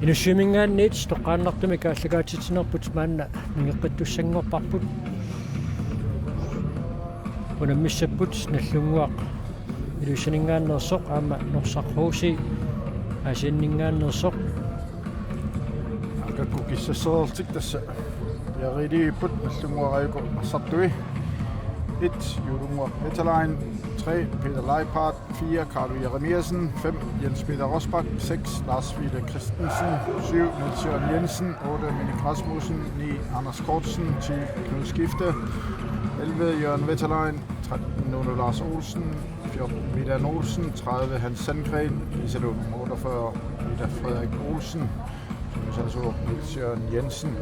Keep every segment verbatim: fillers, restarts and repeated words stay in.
Inussivimminngaanniit toqqaannartumik aallakaatitsinerput maanna nangeqqittussanngorparput. Unammissapput Nagdlunguaq Ilulissaninngaanneersoq aamma Norsaq H C Aasianninngaanneersoq. Aakakku kissassereerlutik tassa piareerivipput, Nagdlunguaq aajuku arsartui. Et, Juullunguaq Veterline. Tre, Peter Leiphardt. Fire, Carlo Jeremiassen. Fem, Jens Peter Rosbach. Seks, Lars Ville Christensen. Syv, Niels Jørgen Jensen. Otte, Minik Rasmussen. Ni, Anders Kortsen. Ti, Knud Skifte. Elleve, Jørgen Veterline. Tretten, Nuno Lars Olsen. Fjorten, Milan Olsen. Tredive, Hans Sandgren. Iserlund, otteogfyrre, Peter Frederik Olsen. Summisaasoq Niels Jørgen Jensen.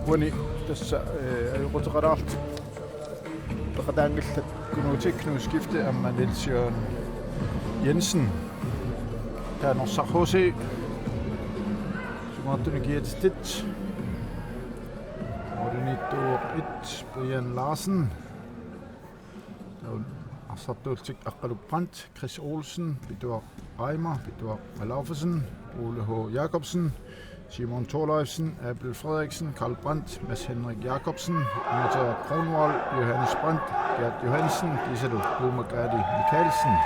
Uani tassa, eh, ajoquteqalaarlutik peqataanngillat Knud Skifte aamma Niels Jørgen Jensen. Taava Norsaq H C sungaartunik kiatsitsit. Målimiittuuvoq et, Brian Larsen. Taava arsartuullutik Aqqalup Brandt, Chris Olsen, Pituaq Reimer, Pituaq Alaufesen, Ole H. Jakobsen, Simon Thorleifsen, Abel Frederiksen, Karl Brandt, Mads Henrik Jakobsen, Mette Kronvold, Johannes Brandt, Gert Johansen, Giselu Blume Gadi Mikkelsen.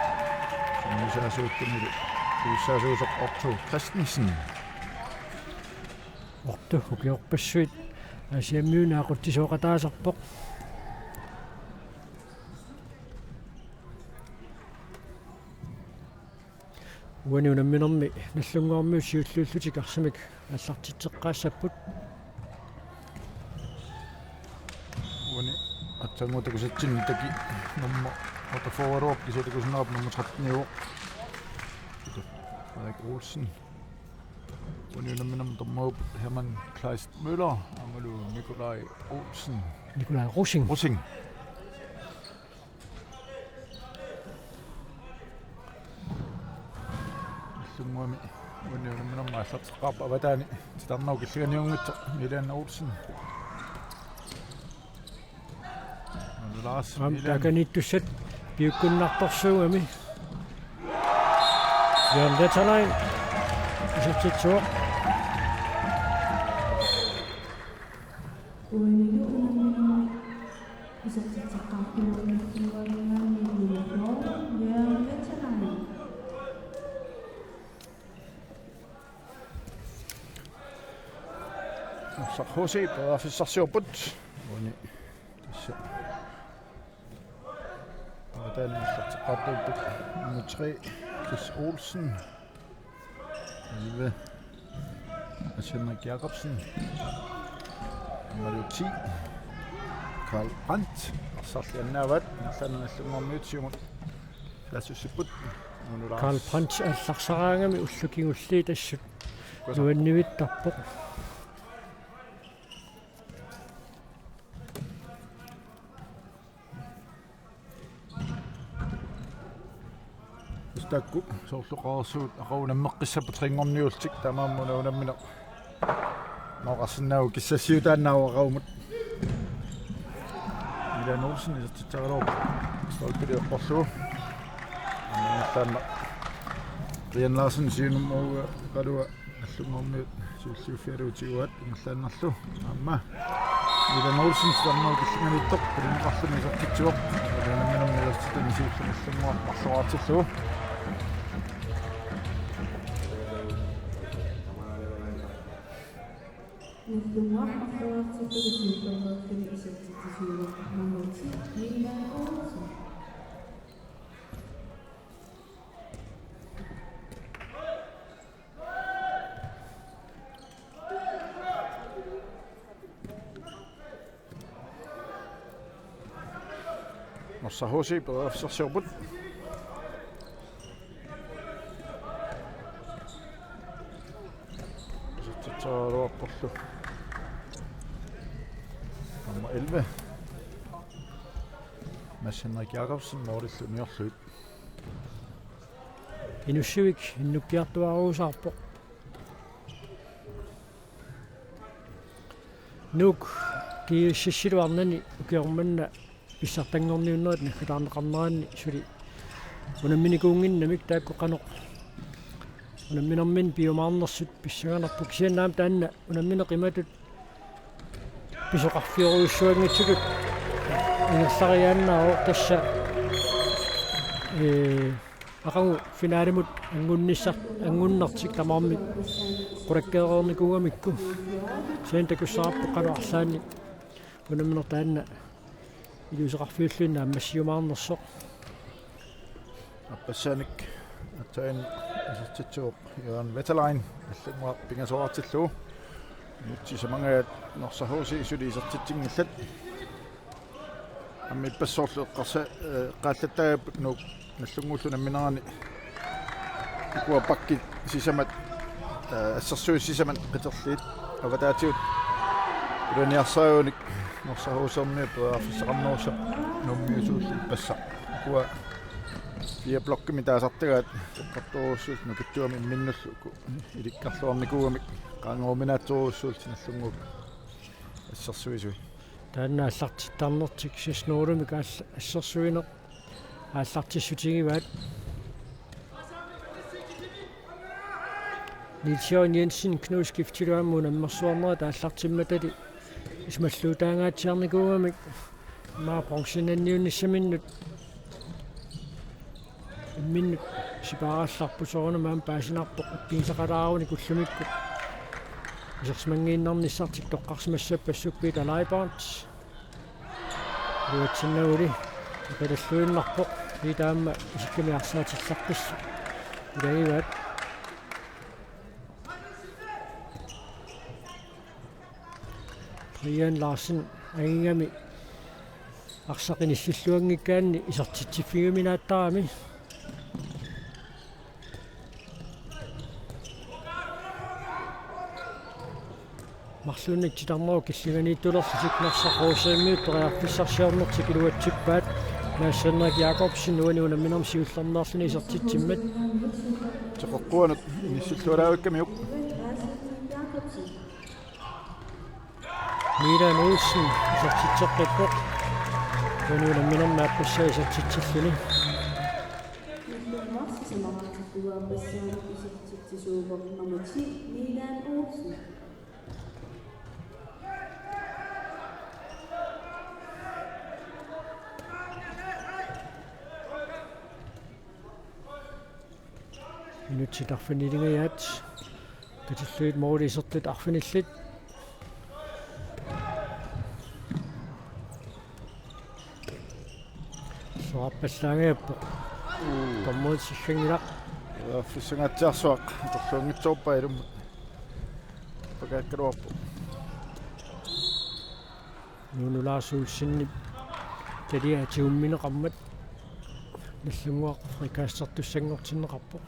Summisaasoq Otto Christensen. Otto ukiorpassuit Aasiammiunit aqutsisooqataasarpoq. Uani unamminermi Nagdlunguarmiut siulliullutik arsamik aallartitseqqaassapput. Uani aatsaannguaq takusatsinni taki nummer otteogfyrre-uvoq, kisianni takusinnaavarput nummer tretten-iuvoq. Frederik Olsen. Uani unamminermi dommerup Hermann Kleist Møller aammalu Nikolaj Olsen. Nikolaj Rosing. Rosing. Nagdlunguami uani unamminermi aallarteqqaarput, avataani titarnerup killinganiunngitsoq Milan Olsen. Lars Aamma Milan. Taakaniittussat piukkunnartorsuugami. Jørgen Veterline isertitsivoq. Uanilu unamminermi isertitseqqaartuuvoq Nagdlunguaminngaanniit nummer fjorten, Jørgen Veterline. Norsaq H C periarfissarsiorput. Uani tassa. Avataani aallarteqqaartuupput nummer tre, Chris Olsen. Elleve, Hans Henrik Jakobsen. Nummer ti, Karl Brandt. Arsarli annaavaat, ingerlaannaq Nagdlunguarmiut siumut taassussipput. Nuno Lars. Karl Brandt allarsaraangami ullut kingulliit assut nuannivittarpoq. Taakku soorlu qarasaarsuit aqagu nammeqqissapput trinngorniullutik, taamaammat una unammineq nooqarsinnaavoq, kissassiutaannaavoq aqagumut. Milan Olsen isertitseraluarpoq stolpili eqqorlugu. Aamma ingerlaannaq Brian Larsen siunnermut uagut Nagdlunguarmiut siulliuffigalugu tiguaat ingerlaannarlu. Aamma Milan Olsen titarnerup killinganiittoq pilinneqarluni isertitsivoq. Unamminermi isertitani siulleq Nagdlunguaq marloraartillugu. Nagdlunguaq marloraartillugu siullermeerluni isertitsisuuvoq nummer ti, Milan Olsen. Norsaq H C periarfissarsiorput. Isertitseraluarporlu nummer elleve, Mads Henrik Jakobsen, målillu uniorlugit. Inussivik innukkiartuaaruusaarpoq. Nuuk GSS-ilu arnani ukioq manna pissartanngorniunnerit naggataarneqarneranni suli unamminikuunnginnamik, taakku qanoq Unamminerminni piumaarnersut pissanganarpoq, kisianni aamma taanna unammineq imatut pisoqarfiorujussuanngitsutut ingerlariaannaavoq. Tassa, ee, aqagu finalimut angunnissar-, angunnertik tamarmik qulakkeereernikuugamikku. Kisianni takussavarput qanoq arlaannik unammineq taanna iliuuseqarfiulluinnaq ammassiumaarnersoq. Aappassaanik aatsaat isertitsivoq Jørgen Wetterlein, Nagdlunguaq pingasoraartillugu. Minutsit sisamangajaat Norsaq H C suli isertitsinngillat. Aamma ippassoorlu eqqarsa-, ee, eqqaallattaarput Nuuk Nagdlunguullu unamminerani ukua backit sisamat, ee, assersuisut sisamat qiterliit avataatigut ulaniarsaajunik Norsaq H C-miut periarfissaqarnerussapput Nuummiusuullu ippassaq. Ukua fire blokkimik taasartagaat toqqartoorujussuullutik nukittugamik imminnullu uku ilikkarluarnikuugamik qaangeruminaatsorujussuullutik Nagdlunguup assersuisui. Taanna aallartittarnertik seks nul-imik aalla-, assersuineq aallartissutigivaat. Niels Jørgen Jensen, Knud Skiftilu aamma unammersuarnerat aallartimmatali isumalluutaangaatsiarnikuugamik, immaqa bronzenniunnissaminnut imminnut sipaarallarput, soorunami aamma paasinarpoq akkigisaqalaarunik ullumikkut isersimanngiinnarnissartik toqqarsimassappat. Sukkut Peter Leibold. Iluatsinnaguli iqalalluinnarpoq, Peter aamma isikkamik arsaatillaqqissoq ilagivaat. Brian Larsen angigami arsaq inissilluanngikkaanni isertitsiffigiuminaattarami. Marluunniit titarnerup killinganiittulerlutik Norsaq H C-miut periarfissarsiornertik iluatsippaat. Mads Henrik Jakobsen uani unamminermi siullermeerluni isertitsimmat. Teqeqquanut inissillualaavikkamiuk. Milan Olsen isertitseqqippoq. Uani unamminermi aappassaa isertitsilluni. Milan Olsen. Minutsit arfinilingajaat. Katillugit måli isertut arfinillit. Soorappallaangajappoq. Uu. Dommerit sigganngilaq. Ja, pissangatsiarsuaq. Torluanngitsoorpaa ilummut. Pakaakkaluarpoq. Nuunu Lars Olsenip talia tigummineqarmat Nagdlunguaq frikastertussanngortinneqarpoq.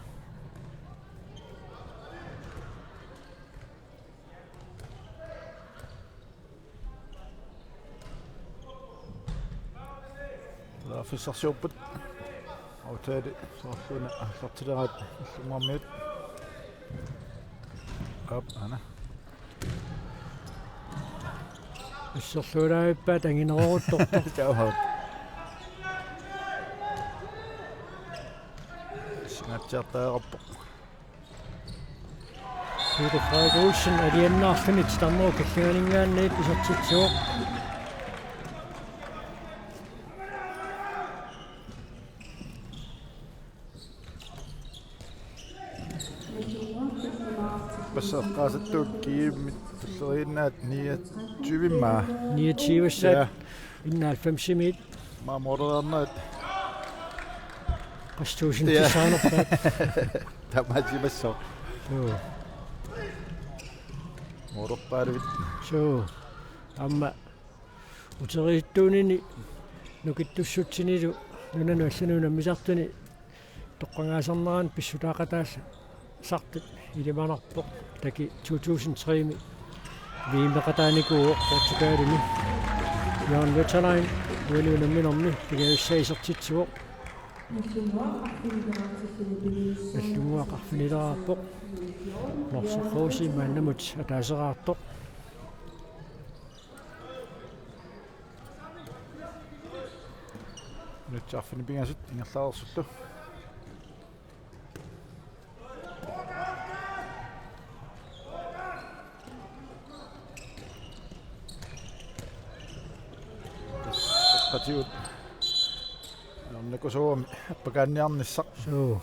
Periarfissarsiorput. Aftale soorluuna aallartileraat Nagdlunguarmiut. Aap, aana. Asserluulaavippaat anginerooruttortoq. Taava. Pissangatsiartariaqarpoq. Peter Frederik Olsen alianaarluni titarnerup killinganinngaanniit isertitsivoq. Passa eqqaasattut G M-it tulleriinnaat niogtyve-mmaa. Niogtyve-ssaat. Ja. Enoghalvfems-imiit. Maa målereernerat. Qassit tusind. Ja. Tissaanerpaat. Tamaasimassooq. Joo. Målerpaalivit. Suu. Aamma uteriittuunini nukittussutsinilu nunanut allanut unammisartuni toqqagaasarnerani pissutaaqataasartut ilimanarpoq. Taki to tusind tre-mi V M-eqataanikuuvoq Portugalimi. Jørgen Wetterlein uani unamminermi pingajussaa isertitsivoq. Nagdlunguaq arfinileraarpoq. Norsaq H C maannamut ataaseraartoq. Minutsit arfineq-pingasut ingerlareersullu. Nakusuumi appakaanniarnissaq. Suu.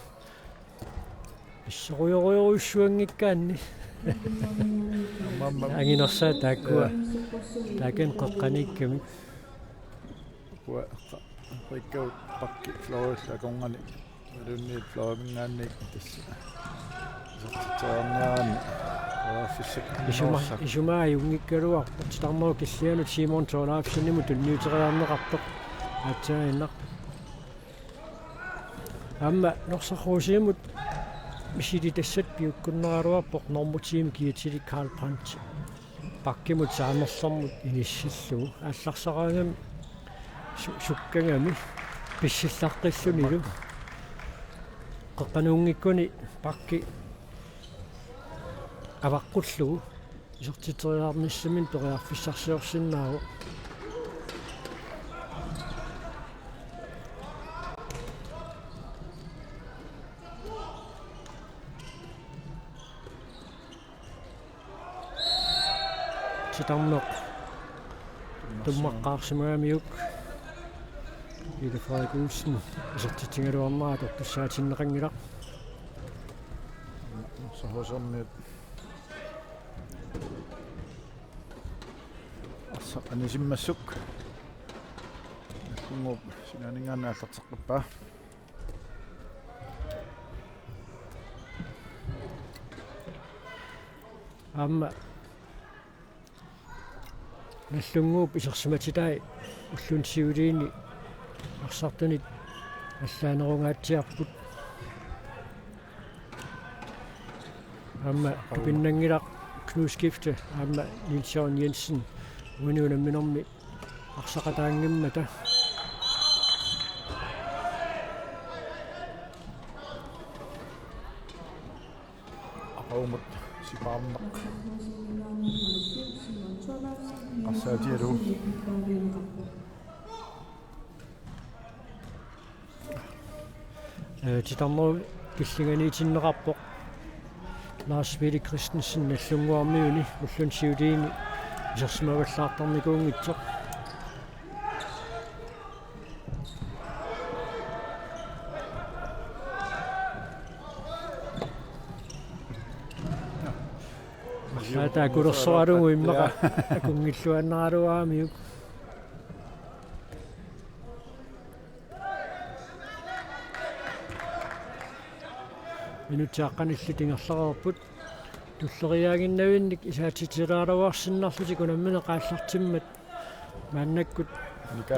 Pissorujorujorujussuanngikkaanni. Aamma, aamma. Anginersaat taakkua. Ja. Taakani qeqqaniikkamik. Uanga qa-, qeqqakkut pakki Florilla akornanni. Alunniit Florimingaanniit tassa. Isertitseriarniaraanni. Periarfissaq. Isuma-, innuussaq. Isumaga ajunngikkaluarpoq. Titarnerup Killianut Simon Thorleifsenimut tunniuteriarneqartoq. Aatsaannaq. Aamma Norsaq H C-mut misilitassat piukkunnaraluarpoq normu tiimi kiatili Karl Brandt. Pakkimut saamerlermut inissillugu. Aallarsaraangami su-, sukkagami pissillaqqillunilu. Qeqqanuunngikkuni pakki avaqqullugu. Isertitseriarnissaminnut periarfissarsiorsinnaavoq. Titarneq tummaqqaarsimagamiuk. Ile Frederik Olsen isertitsigaluarnera atortussaatinneqanngilaq. Sohosorniit. Arsaq anisimmassuk. Nagdlunguup sinaaninngaanniit aallarteqqippaa. Aamma Nagdlunguup isersimatitai ulluni siuliini arsartunit allaanerungaatsiarput. Aamma tupinnanngilaq Knud Skifte aamma Niels Jørgen Jensen uani unamminermi arsaqataanngimmata. Aqagumut sipaarneq. Arsaatigalugu. Ee, titarnerup killinganiitinneqarpoq. Lars Willy Christensen Nagdlunguarmiuni ulluni siuliini isersimavallaartarnikuunngitsoq. Arlaata akulersoralugu immaqa akunngilluinnaraluaramiuk. Minutsit aqqanillit ingerlareerput. Tulleriiaaginnavinnik isaatsitsilaaraluarsinnarlutik unammineq aallartimmat maannakkut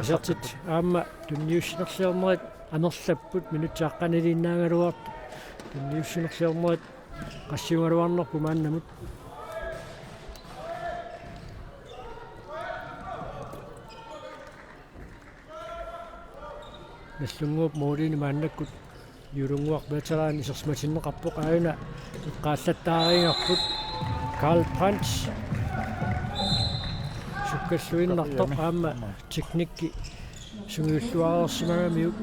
isertit aamma tunniussinerliornerit amerlapput minutsit aqqaniliinnaagaluartut tunniussinerliornerit qassiugaluarnerput maannamut. Nagdlunguup måliini maannakkut Juullunnguaq veteran isersimatinneqarpoq aajuna eqqaallattaariigarput. Karl Brandt sukkalluinnartoq aamma teknikki sungiulluareersimagamiuk.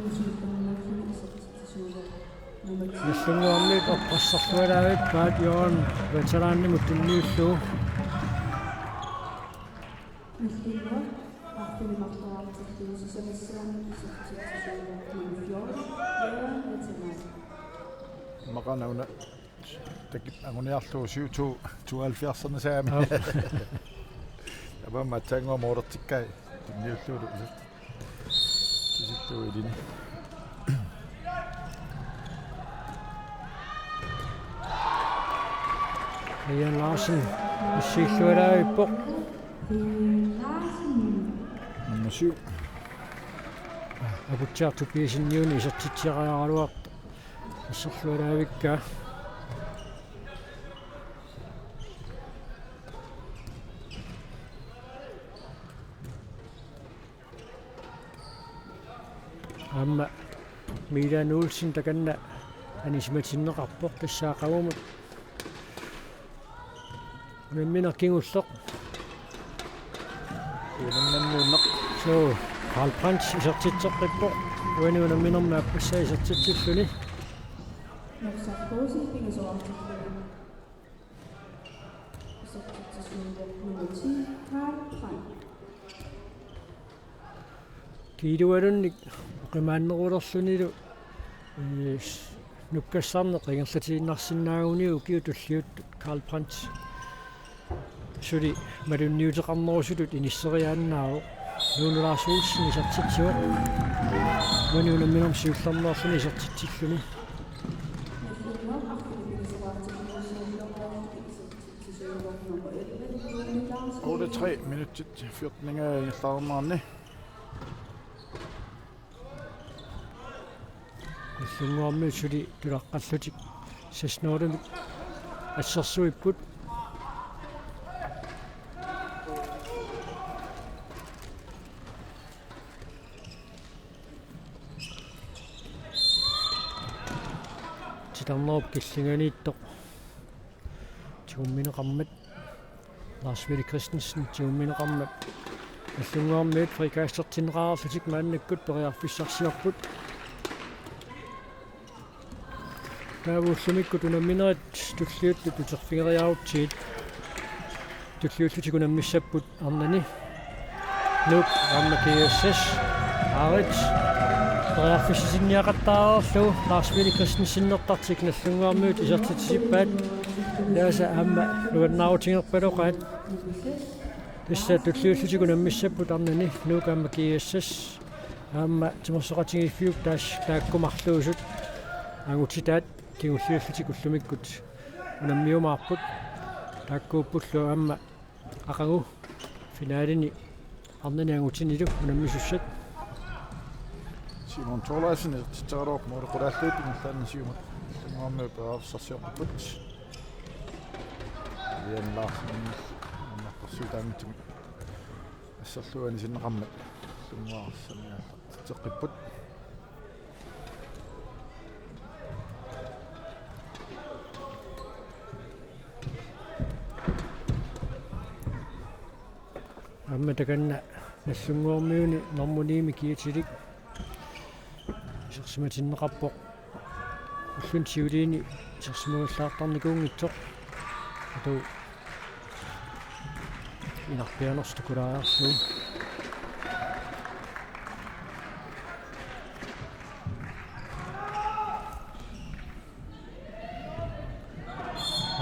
Nagdlunguarmiut oqassarlualaavippaat Jørgen veteranimut tunniullugu. Maqanavna takip anguniarlugu syv to tooghalvfjerdserne saami. Aap. Aamma aatsaannguaq målertikkai tunniullugulu. Tisillugu ilini. Ian Larsen issiillualaavippoq. Nummer syv. Aputsiaq Tobiasseniuni isertitsiariaraluartoq. Asserlualaavikka. Aamma Milan Olsen takanna anisimatinneqarpoq tassa aqagumut. Unamminermi kingulleq. Unamminermi kingulleq. Suu, Karl Brandt isertitseqqippoq. Uani unamminermi aappassaa isertitsilluni. Norsaq H C pingasoqartillugu. Isertitsisuuvoq nummer ti, Karl Brandt. K Ilualunnik oqimaannerulerlunilu, ee, nukkassarneq ingerlatiinnarsinnaaguniuk ukiut tulliuttut Karl Brandt suli malunniuteqarnerusutut inisseriaannaavoq. Nuunu Lars Olsen isertitsivoq. Uani unamminermi siullermeerluni isertitsilluni. Otte tre minutsit fjorten ingerlareernerani. Nallunnguarmiut suli tulaqqallutik seks nul-imik assersuipput. Titarnerup killinganiittoq tigummineqarmat, Lars Ville Christensen tigummineqarmat, Nallunnguarmiut frikassertinneqarlutik maannakkut periarfissarsiorput. Taava ullumikkut unamminerit tulliuttut uterfigeriarutsigit. Tulliullutik unammissapput arnani Nuuk aamma G S S. Aarit. Periarfissasinniaqattaareerlugu Lars Ville Christensenertartik Nallunnguarmiut isertitsisippaat. Ilaasa aamma nuannaarutigerpaloqaat. Tassa tulliullutik unammissapput arnani Nuuk aamma G S S. Aamma timersoqatigiiffiup taas taakku marluusut angutitaat kingulliullutik ullumikkut unammiumaarput. Taakkuuppullu aamma aqagu finalini arnani angutinilu unammisussat. Simon Thorleifsen isertitseraluarpoq måli qulaallugu ingerlaannaq siumut. Nallunnguarmiut periarfissarsiorput. Ian Larsen annertoorsuutaanngitsumik asserlugu anisinneqarmat Nallunnguarmiut aallartitseqqipput. Aamma takanna Nallunnguarmiuni normu ni-mi kiatilik isersimatinneqarpoq. Ulluni siuliini isersimagallaartarnikuunngitsoq. Atu inarpianersoq takulaariarlugu.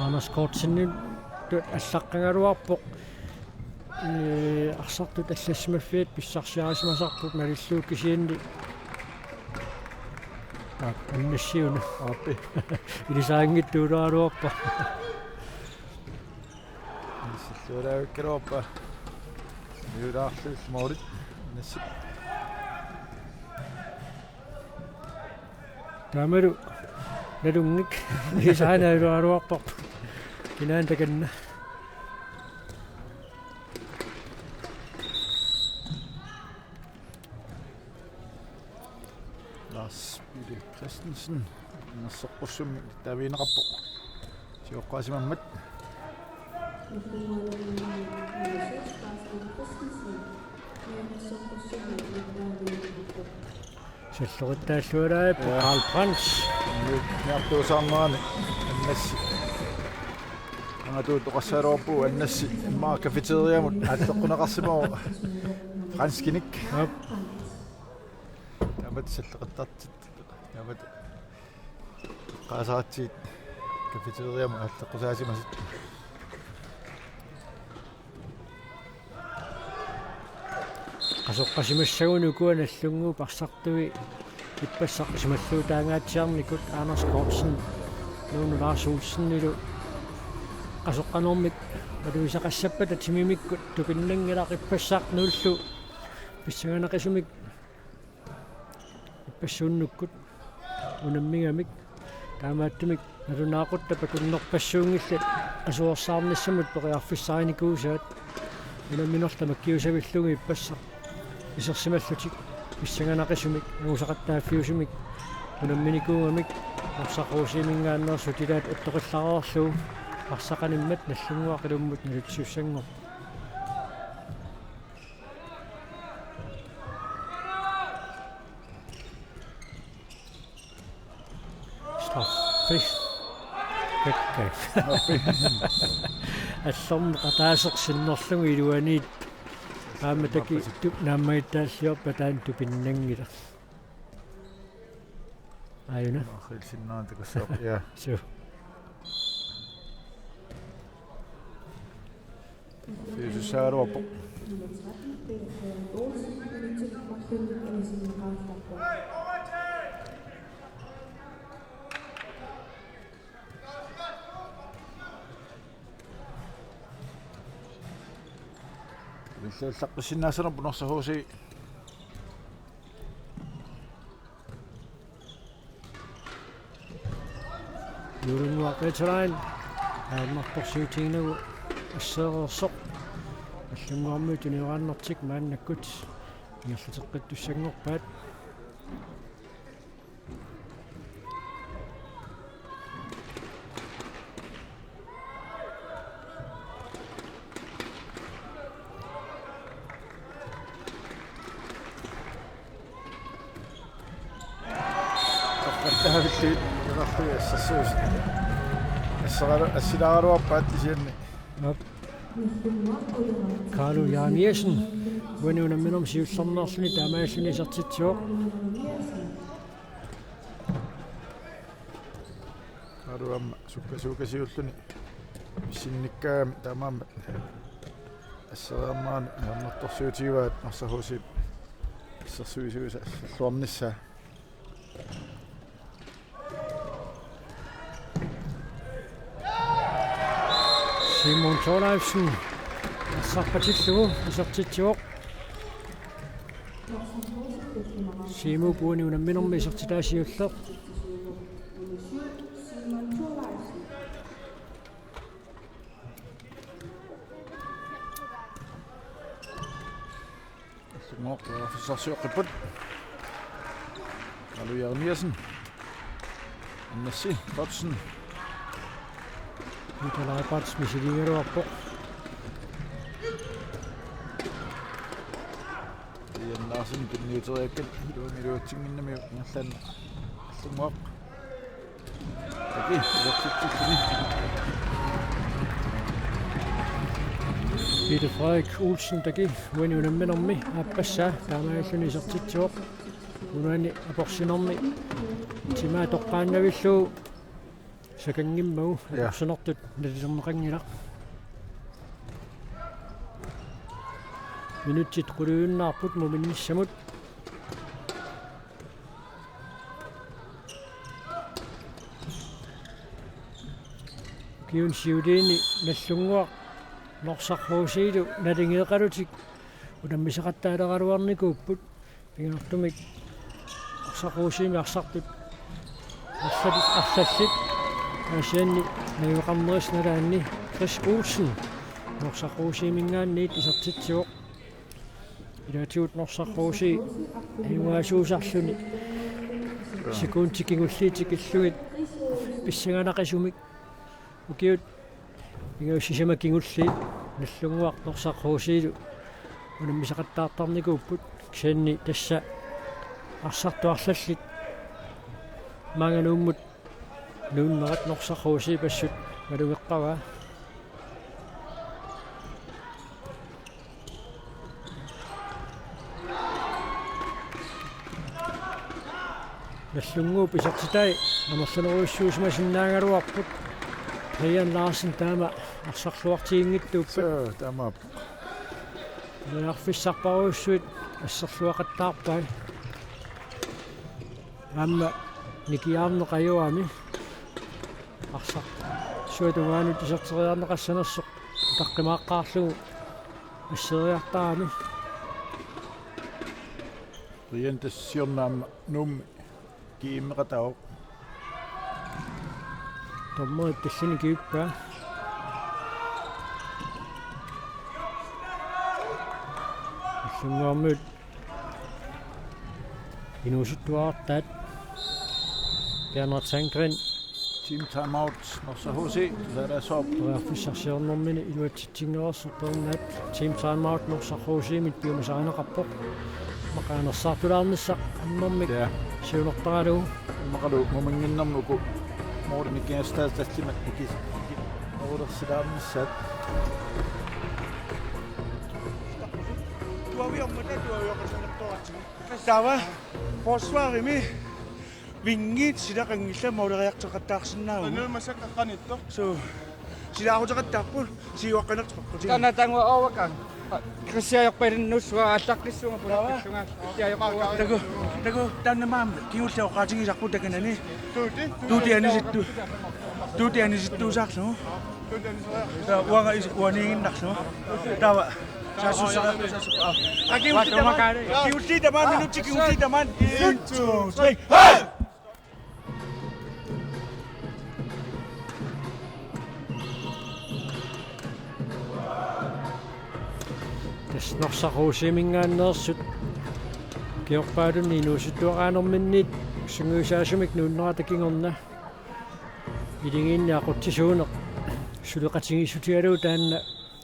Anders Kortsenip allaqqagaluarpoq. Ee, arsartut allassimaffiat pissarsiarisimasarput malillugu kisianni. Aa, annassiuna. Aappi. Ilisaanngittuulaaraluarpa. Annassillaalavikkaluarpa. Miulaarlu moolit. Annassi. Taamalu nalunngik. Ilisaanaaluaraluarpa. Kinaana takanna. Lars Pille Christensen ingerlaqqussummik taavigineqarpoq. Sioqqaasimammat. Salloqittaallualaarpoq. Ja. Karl Brandt. Niartuusaarnerani Annassi. Angatuutoqassagaluarpugut Annassi immaqa cafeteriamut aalleqquneqarsimavoq franskinik. Aap. Taamatut salloqittartut. Taamatut eqqaasaratsigit cafeteriamut aalleqqusaasimasut. Qasoqqasimassaguni ukua Nallunnguup arsartui ippassaq isumalluutaangaatsiarnikut Anders Kortsen, Nuunu Lars Olsenilu qasoqqanermik malugisaqassappata timimikkut tupinnanngilaq ippassaq nuullu pissanganaqisumik ippassuunnukkut unammigamik. Taamaattumik nalunaaquttat pakunnerpassuunngillat qasuersaarnissamut periarfissarinikuusaat. Unammineq tamakkiusavillugu ippassaq isersimallutik pissanganaqisumik angusaqattaaffiusumik unamminikuugamik. Norsaq Rosiminngaanneersoq ilaat attoqillareerlugu arsaq animmat Nallunnguaq ilummut nalitsissanngorpoq. Straffe. Pekka. Allorneq ataaseq sinnerlugu iluaniit. Aamma takuuk naammagittaalliorpat taanna tupinnanngilaq. Aajuna. Rilsinnaantakussooq, ja. Suu. Siusussaagaluarpoq. Illuallaqqissinnaassanerput Norsaq H C. Juullannguaq Petersen. Ajornartorsiutiginagu assereersoq. Nagdlunguarmiut tunioraannartik maannakkut ingerlateqqittussanngorpaat. Toqqattavillugu ilarlui assersuus. Asseralu-, assilaaraluarpaat kisianni. Aap. Carlo Jeremiassen. Uani unamminermi siullernerluni taamaalilluni isertitsivoq. Carlo aamma sukkasuukasiulluni pissinnikkaangami taamaammat assereernerani ajornartorsiutigivaat Norsaq H C assersuisuisa asserluarnissaa. Simon Thorleifsen arsaq patillugu isertitsivoq. Siumup uani unamminermi isertitaa siulleq. Nagdlunguaq periarfissarsioqqipput. Carlo Jeremiassen. Annassi Thotsen. Peter Leibartz misiliigaluarpoq. Ian Larsen tunniuteriarakku iluamik iluatsinnginnamiuk ingerlaannaq. Nagdlunguaq. Taki, iluatsitsilluni. Peter Frederik Olsen taki, uani unamminermi aappassaa, taamaalilluni isertitsivoq. Uani aporsinermi timaa toqqaannavillugu sakanngimmagu, ja, aporsinertut nalilerneqanngilaq. Minutsit quliunnaarput muminnissamut. Ukiuni siuliini Nagdlunguaq Norsaq H C-lu naligeeqalutik unammisaqattaaleraluarnikuupput. Pingaartumik Norsaq H C-mi arsartut arlallit, arlallit. Aasianni najugaqarnerisa nalaanni Chris Olsen Norsaq H C-minngaanniit isertitsivoq. Ilaatigut Norsaq H C ajugaasuusarluni sekundit kingulliit tikillugit pissanganaqisumik ukiut pingajussi sisamat kingulliit Nagdlunguaq Norsaq H C-lu unammisaqattaartarnikuupput, kisianni tassa arsartut arlallit maanga Nuummut nuunnerat Norsaq H C-p assut malugeqqavaa. Nagdlunguup isertitai amerlanerujussuusimasinnaagaluarput. Brian Larsen taama arsarluartiginngittuuppat. Suu, taamaappoq. Periarfissarpassuit asserluaqattaarpai. Aamma nikiaarneq ajorami. Arsaq suatungaanut iserteriarneqassanersoq utaqqimaaqqaarlugu asseriartarami. Brian tassa siorna aamma Nuummi GM-eqataavoq. Dommerit tallini kivippaa. Nagdlunguarmiut inuusuttuartaat. Bernhard Sandgren. Team timeout, Norsaq H C, tusaalaassooq. Periarfissarsiornermini iluatsitsinngereersoq Bernhard. Team timeout, Norsaq H C-mit piumasarineqarpoq. Maqaanersaartulaarnissaq annermik. Ja. Siunertaralugu. Immaqalu muminnginnermi uku målini kiastaas tallimat nikis-, nikis-, orulersilaarnissaat. Tuaviormata tuavioqalertoratsigu. Taava forsvarimi vingit silaqanngillat måleriartoqattaarsinnaavagut. Anulmasakka qanittoq. Suu. Silaaruteqattaarput siuaqqanertoqarput. Taanna taanngua overgang. Kristiajoqqalinnussua allaqqissuunga pulaqqissunga. Kristiajoqqua. Taku, taku, taanna maama kingulliup oqaatigisarput takanani. Tuuti anisittu. Tuuti anisittuusaarlugu. Taava uanga is-, uaniiginnarlugu. Taava. Saassussera-, saassussera. Aa, kingulliit tamaat. Kingulliit tamaat, minutsit kingulliit tamaat. En, to, tre. Hey! Tassa Norsaq H C-minngaanneersut ukiorpaalunni inuusuttuaraanerminniit sungiusaasumik nuunnerata kingorna iligiinni aqutsisuuneq suleqatigiissutigalugu taanna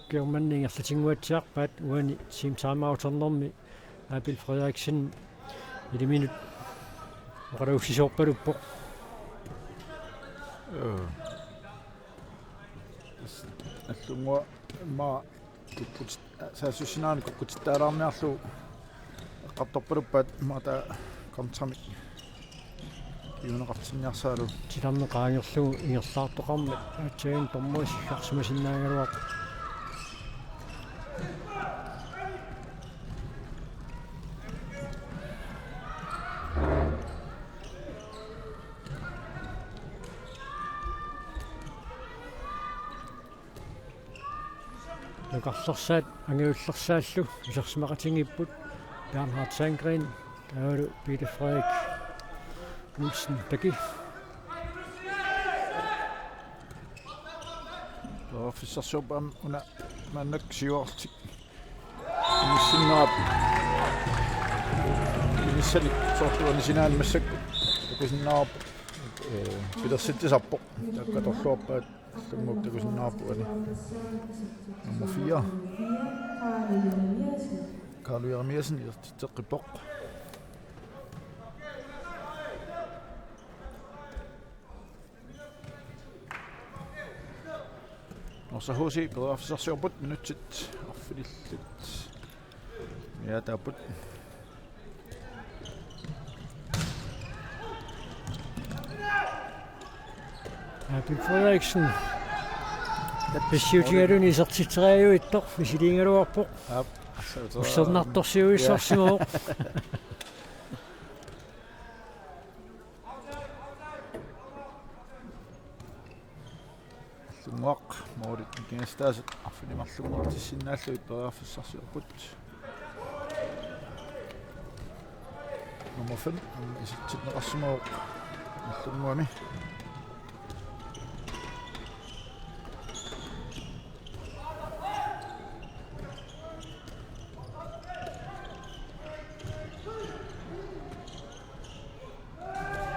ukioq manna ingerlatinnguatsiarpaat. Uani team timeouternermi Abel Frederiksen iliminut oqaluussisoorpaluppoq. Joo. Tassa Nagdlunguaq immaqa kukkut-, saassussinaanut kukkutittaalaarniarlugu eqqartorpaluppaat immaqa taava kontramik kinguneqartinniarsaralugu. Titarneq qaangerlugu ingerlaartoqarmat aatsaat dommerit siggorsimasinnaagaluarput. Nukarlersaat angajullersaallu isersimaqatigiipput Bernhard Sandgreen taavalu Peter Frederik Olsen Taki. Periarfissarsiorput aamma una maannakkut siuarlutik inissinneqarput. Inissanik soorlu anisinaani massakkut takusinnaavarput, ee, pilersitsisarpoq. Taakku atorluarpaat. Nagdlunguup takusinnaavarput uani. Nummer fire. Karl Jeremiassen isertitseqqippoq. Norsaq H C periarfissarsiorput, minutsit arfinillit miaataapput. Abel Frederiksen. Bessiutigaluni isertitseriajuittoq misiliigaluarpoq. Aap. Ussernartorsiuissorsimavoq. Nagdlunguaq målit nikingassutaasut arfineq-marlunnguartissinnaallugit periarfissarsiorput. Nummer fem, aamma isertinneqarsimavoq Nagdlunguami.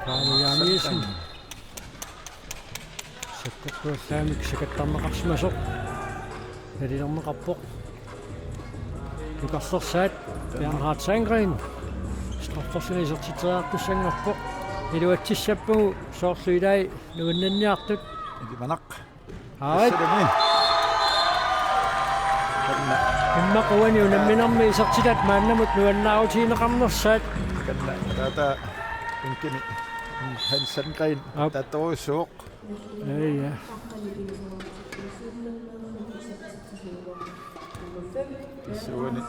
Kaanu Jaaniussen. Sakkortuallaamik sakattarneqarsimasoq. Nalilerneqarpoq. Nukarlersaat Bernhard Sandgreen. Straffersuni isertitseriartussanngorpoq. Iluatsissappagu soorlu ilai nuinnanniartut. Ilimanaq. Aat. Tassalumi. Kanna. Immaqa uani unamminermi isertitat maannamut nuannaarutigineqarnersaat. Kanna. Taata. Inkimi. Hansen Green. Aap. Tatorujussuuvoq. Ja, ja. Tassuani.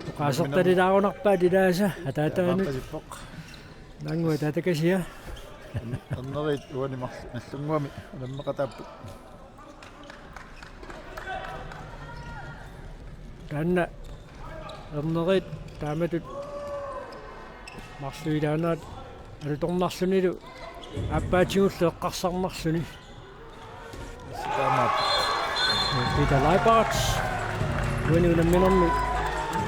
Oqaasertalilaarunarpaat ilaasa. Ataataanut. Taamaapasippoq. Naannguaq tatakasiaq. Ernerit uani marluk Nagdlunguami unammeqataapput. Taanna Ernerit taamatut marluk ilaannaat alutornarlunilu aappaatigullu eqqarsarnarluni. Taamaappoq. Peter Leibart. Uani unamminermi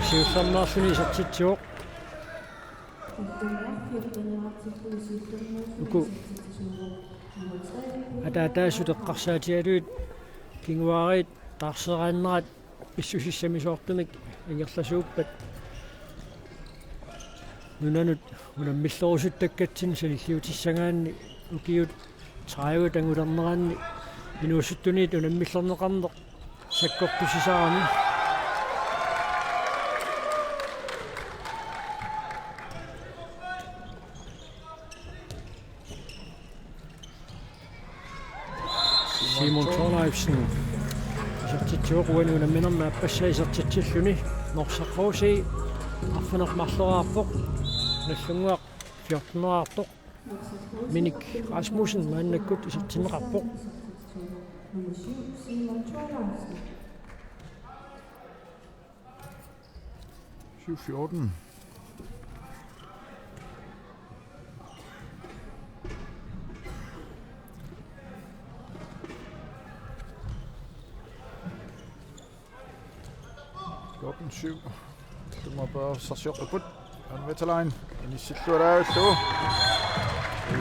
siullernaarluni isertitsivoq. Uku ataataasut eqqarsaatigalugit kinguaariit taarseeraannerat pissusissamisoortumik ingerlasuuppat nunanut unammillerusuttakkatsinnut sanilliutissagaanni ukiut tredive angulerneranni inuusuttuniit unammillerneqarneq sakkortusisarami. Simon Thorleifsen isertitsivoq, uani unamminermi aappassaa isertitsilluni. Norsaq H C arfineq-marloraarpoq. Nagdlunguaq fjorteneraartoq. Minik Rasmussen maannakkut isertinneqarpoq. Syv fjorten. Fjorten syv. Nagdlunguaq periarfissarsioqqipput. Jan Wetterlein inissilluarlugu.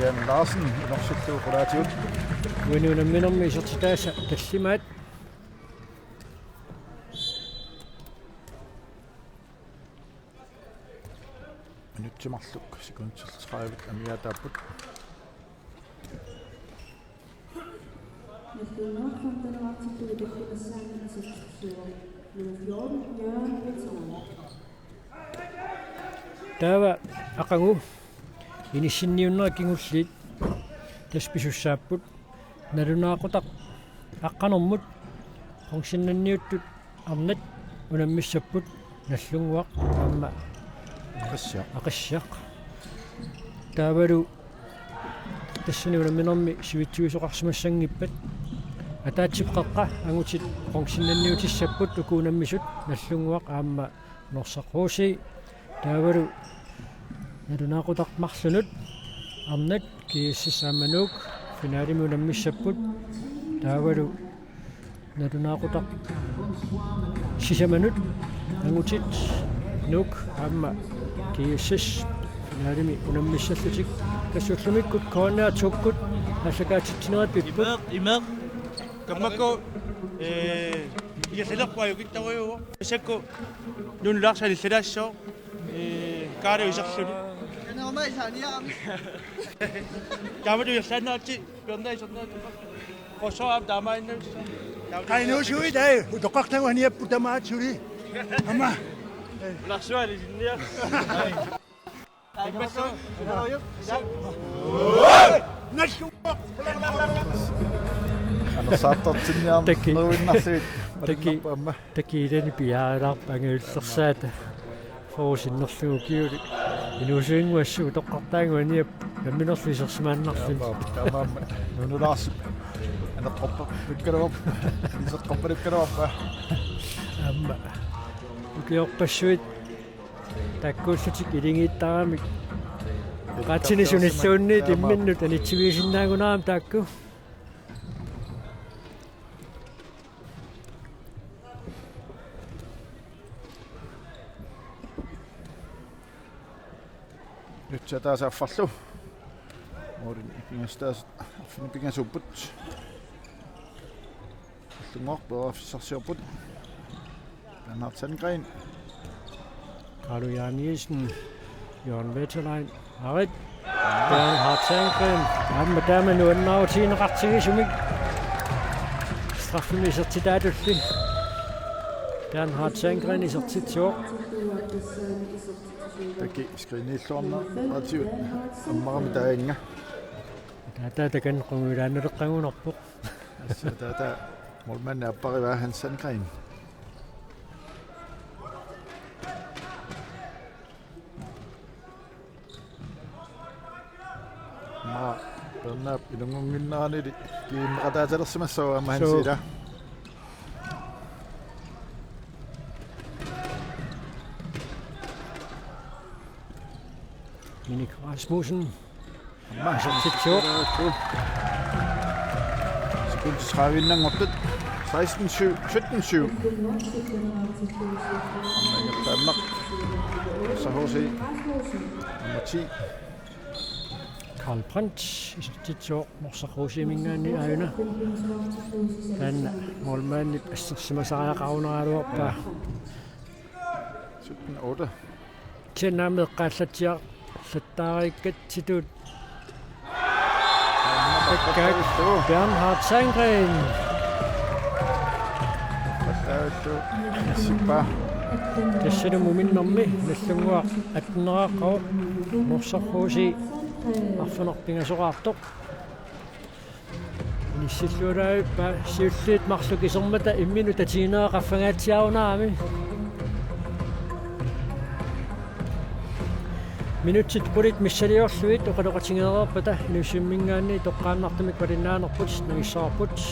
Jan Larsen inorsillugu qulaatigut. Uani unamminermi isertitaasa tallimaat. Minutsit marluk sekundit tredive amigaataapput. Taava aqagu inissinniunnerat kingulliit tassa pisussaapput. Nalunaaqutaq aqqanermut, qongsinnanniuttut arnat unammissapput, Nagdlunguaq aamma Aqissiaq. Aqissiaq. Taavalu tassani unamminermi sivitsuisoqarsimassanngippat ataatsip qeqqa angutit qongsinnanniutissapput uku unammisut, Nagdlunguaq aamma Norsaq H C. Taavalu nalunaaqutaq marlunut arnat G S S aamma Nuuk finalemi unammissapput. Taavalu nalunaaqutaq sisamanut angutit Nuuk aamma G S S finalemi unammissallutik. Tassa ullumikkut K N R to-kkut aallakaatitsinerat pipput. Imeq, imeq. Kammakku, ee, ingerlalerput ajukittarujuuvoq. Massakkut Nuunu Lars alillalaassooq, ee, Kaarlu iserluni. Taamatut ingerlaannaritsi, Bjørn isernaatsi. Qossoq aamma taamaaginnarpoq. Qainuusuit ai, utoqqartagut aniapput tamaat suli. Aamma. Larsuali sinnia. Anersaartartinniarneq. Taki. Nervinnarluit. Taki. Malunnarpoq aamma. Taki ilani piaarilaarpoq angajullersaata. Foo sinnerlugu ukiulik. Inuusuinnguassi utoqqartaagut aniapput namminerlu isersimaannarluni. Aamma, aamma. Nuunu Larsip aneqqorpalukkaluarpoq. Iseqqorpalukkaluarpoq. Aamma. Ukiorpassuit taakkuullutik iligiittaramik. Qaatsini sunilluunniit imminnut anitsiviisinnaagunarami taakku. Nutsa taasa affarlu. Målini pingastaas arfineq-pingasuupput. Nagdlunguaq periarfissarsiorput. Bernhard Sandgren. Kaarlu Jaan Nielsen. Jørgen Wetterlein. Arit. Bernhard Sandgren. Aamma taama nuannaarutigineqartigisumik. Straffemi isertitaatulli. Bernhard Sandgren isertitsivoq. Taki screeniilluarneraatigut ammarami taagannga. Taava takanna qungujulaannaleqqagunarpoq. Tassa taava målmandi apparivaa Hans Sandgren. Aamma Bernhard ilunngunnginneranili kiinneqataatalersimassooq aamma Hans Suu. Ila. Minik Rasmussen. Aamma isertitsivoq. Sekundit tredive-nnanngortut. Seksten syv, sytten syv. Aamma ingerlaannaq. Norsaq H C. Nummer ti. Karl Brandt isertitsivoq Norsaq H C-minngaanniit aajuna. Taanna målmandip assersimasariaqarunaraluarpaa. Sytten otte. Tjennaameeqqaallatsiaq lattaarikkatsitut. Takkaak Bernhard Sandgren. Taava tassalu muminnermi Nagdlunguaq atteneraarpoq, Norsaq H C arfineq-pingasoraartoq. Issillualaavippa siulliit marluk isermata imminut tatiginera qaffangaatsiarunarami. Minutsit qulit missiliorlugit oqaloqatigereerpata Inussivimminngaanniit toqqaannartumik valinnaanerput nangissavarput.